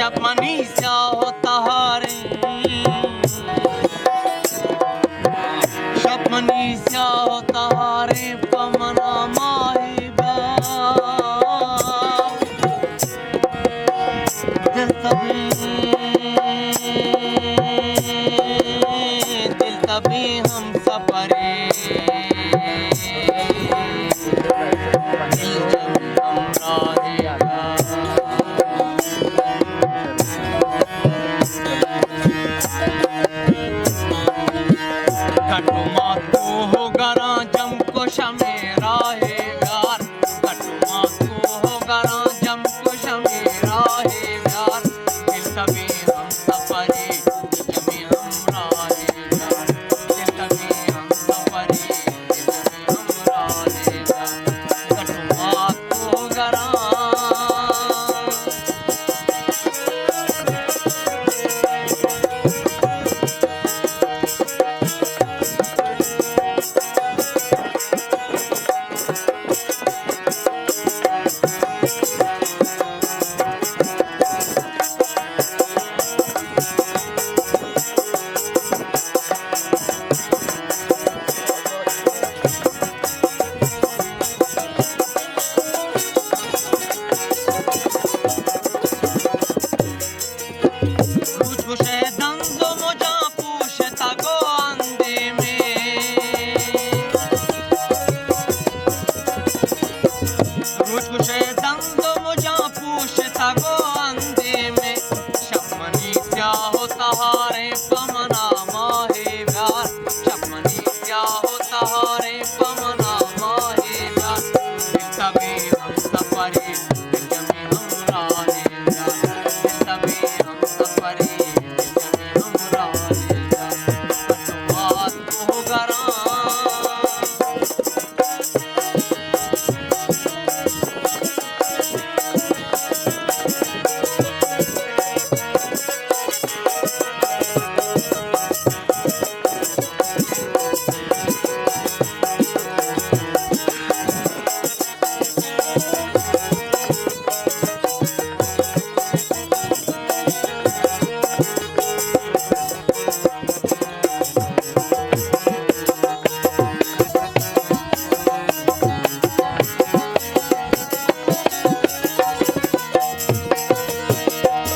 شپ منی سیاہ و تہاریں، شپ منی سیاہ و تہاریں، پہ منا ماہی بار۔ دل تبیں، دل تبیں ہم سفرے، دل جمیں ہمراہے۔ کٹو مات کوہ گراں جم کو شمے راہے بیار۔ کٹو مات کوہ گراں جم کو شمے راہے بیار۔ دل تبیں ہم سفرے، دل جمیں ہمراہے بیار۔ دل تبیں ہم سفرے، دل جمیں ہمراہے بیار۔ کٹو مات کوہ گراں۔ روچ گوشئے دند و مجاں پوشتگ و اندیمے۔ روچ گوشئے دند و مجاں پوشتگ و اندیمے۔ شپ منی سیاہ و تہاریں، پہ منا ماہے بیار۔ شپ منی سیاہ و تہاریں، پہ منا ماہے بیار۔ دل تبیں ہم سفرے، دل جمیں ہمراہے بیار۔ دل تبیں ہم سفرے، دل جمیں ہمراہے بیار۔ کٹو مات کوہ گراں۔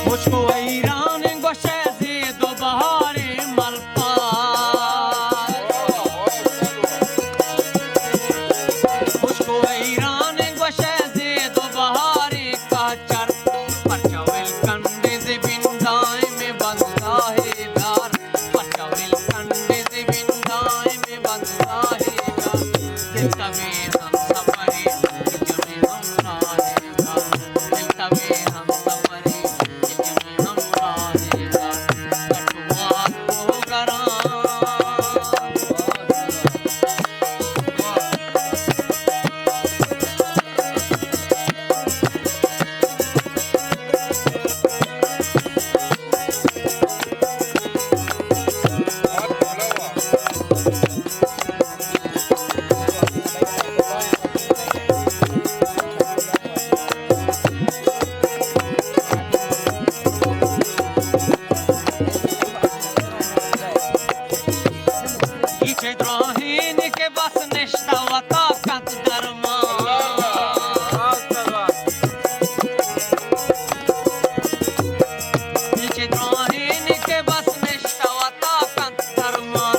مشک و حیران گوشئے زید و بہاریں ملپا۔ مشک و حیران گوشئے زید و بہاریں کہچر۔ پرچا ول کنڈے زبین دائم بنداہے دار۔ پرچا ول کنڈے زبین دائم بنداہے دار۔ دل تبیں ہم سفرے، دل جمیں ہمراہے دار۔ دل تبیں ہم سفرے، دل جمیں ہمراہے دار۔ کٹو مات کوہ گراں۔ چہ دراہیں کہ بس نشتہ وتا کنت درمان۔ چہ دراہیں کہ بس نشتہ وتا کنت درمان۔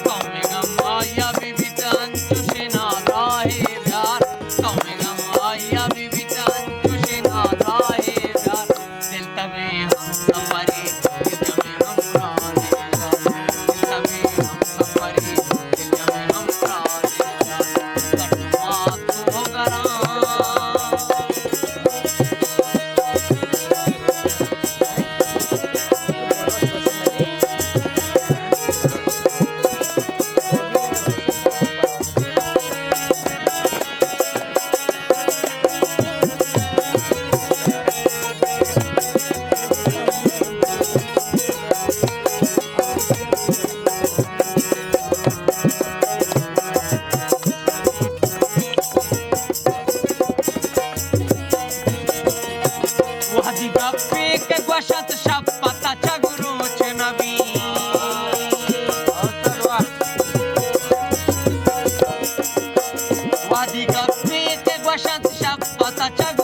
قوم غم آیا بہ بیت انچوش نادراہے بیار۔ قوم غم آیا بہ بیت انچوش نادراہے بیار۔ دل تبیں ہم سفرے، دل جمیں ہمراہے دار۔ دل تبیں ہم سفرے، دل جمیں ہمراہے دار۔ کٹو مات کوہ گراں۔ گپے کہ گوشنت شپ پتہ چگ روچ نبی۔ وادی گپے کہ گوشنت شپ پتہ چگ